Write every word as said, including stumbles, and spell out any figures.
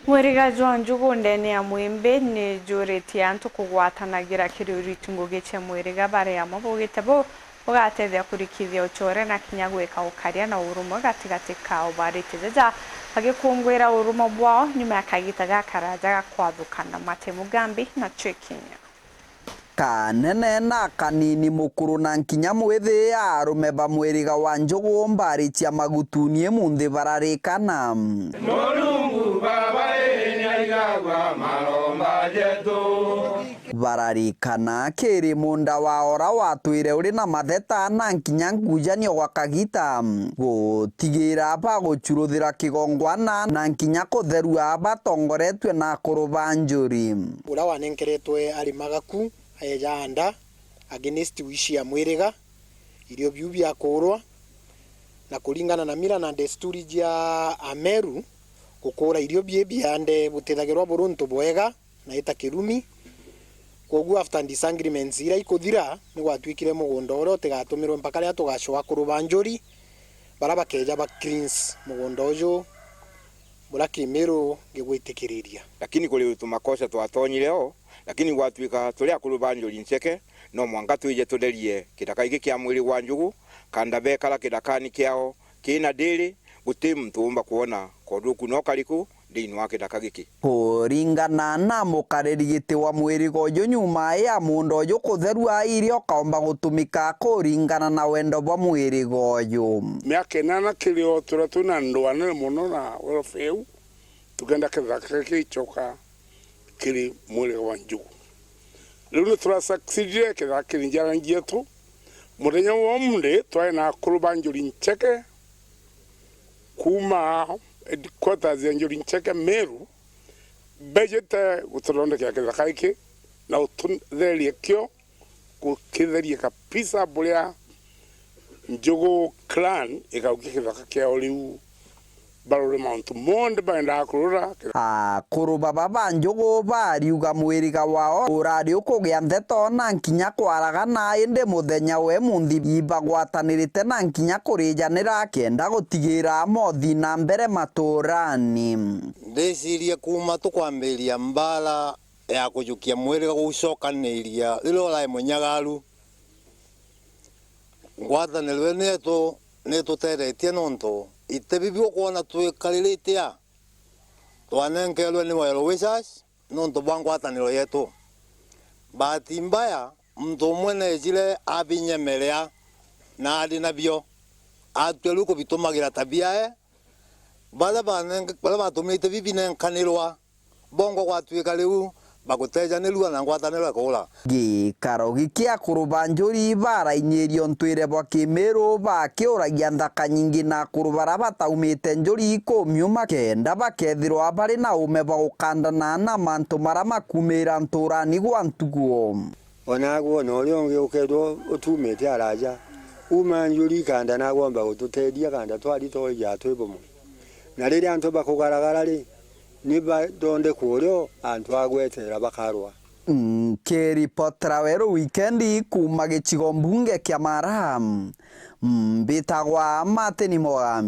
Mwiriga jwa njugu ndene ya Mwimbi ni juritie antu kugwatanagira kiri uriti ngugi cia mwiriga bari amwe, bugite buu bugatethia kurikithia ucore na kinya gwika ukaria na urumwe gatigati kao. Barite jaja bagikungwira urumwe bwao nyuma ya kagita gakaraja ga kwathukana. Mate Mugambi na Chwekinya. Kanene na kanini, mukuru na nkinya mwithi, arume ba mwiriga wa njugu mbari cia Magutuni imunthi bararikana. Murungu Baba ii niaigagua maromba jetu. Bararikana kiri munda wa ora watwire uri na matheta na nkinya ngujanio gwa kagita, gutigira bagucuruthira kigongwana na nkinya kutherua batongoretue na akuru ba njuri. Uria wanenkeretwe ari magaku, aeja nda against wish ya mwiriga, irio biu biakuurwa, na kuringana na mila na desturi jia Ameru, gukuura irio bii biande butithagirwa buri untu bwega na ita kirumi. Kwoguo after disagreements iria ikuthira, ni gwatuikire mugunda uria utigatumirwe mpaka riria tugacoa kuruba njuri, baria bakeja ba cleanse mugunda uju, buria kimiru ngigwitikiriria. Lakini kuri tumakosa twatonyire o, lakini gwatuika turi akuru ba njuri ncheke, no mwanka twije tutherie kithaka giki kia mwiri gwa njugu, kanda bekara kithakani kiao kina ndiri, guti muntu uumba kwona kondu uku no kariku thiini wa kithaka giki. Kuringana na mukariri giti wa mwiriga uju, nyuma ya munda uju kutherua, iria ukaomba gutumika kuringana na wendo bwa mwiriga uju. Miaka inana kiri o turia twina ndwaa nene mono na welfare iu, tukenda kithaka giki gicoka kiri mwiriga wa njugu. Riu ni turasucceedire kithaka kiri njara njietu. Muthenya wa umunthi twari na akuru ba njuri ncheke kuuma headquarters ya njuri ncheke Meru, bejite gututhondekera kithaka giki na gututheria kio, gukitheria kabisa buria Njugu clan igaukia kithaka kiao riu barore mauntu monthe baendaga kurora. Akuru baba ba Njugu bariuga mwiriga wao urari ukugia ntheto na nkinya kwaragana, indi muthenya we munthi ibagwatanirite na nkinya kurijanira kenda gutigira mothi na mbere maturani. Ndicirie kuuma tukwambiria mbara ya kujukia mwiriga gucokaniria riria urai munyagaru, ngwataniro ino yetu nitutethetie nontu iti bibi ukwona twikaririte a twanenkerwe ni well wishers nontu bwa ngwataniro yetu. Bahati mbaya, muntu umwe neejire abinyemerea na ari nabio, atua riu kubitumagira ta biae, baria banenk-, baria batumite bibinenkanirwa, bongwa gwatuika riu bagutejanirua na ngwataniro ikuura. Gikaro giki akuru ba njuri barainyirio ntwire bwa kimiru bakiuragia nthaka nyingi na akuru baria bataumite njuri kumiuma kenda bakethirwa bari na ume bwa gukandana na mantu maria makumira nturani gwa ntuguo. Ona agwo na uria ungi ukethirwa utumite araja, uma njuri kanda nagwomba gututeethia kanda twari twaija twi bumwe. Na riria antu bakugaragara ri, ni bathondekwa urio antu a gwetera bakarwa. Nkiripotera Weru Wikendi kuuma gicigo mbunge kia Mara, mbitagwa Martin Mogambi.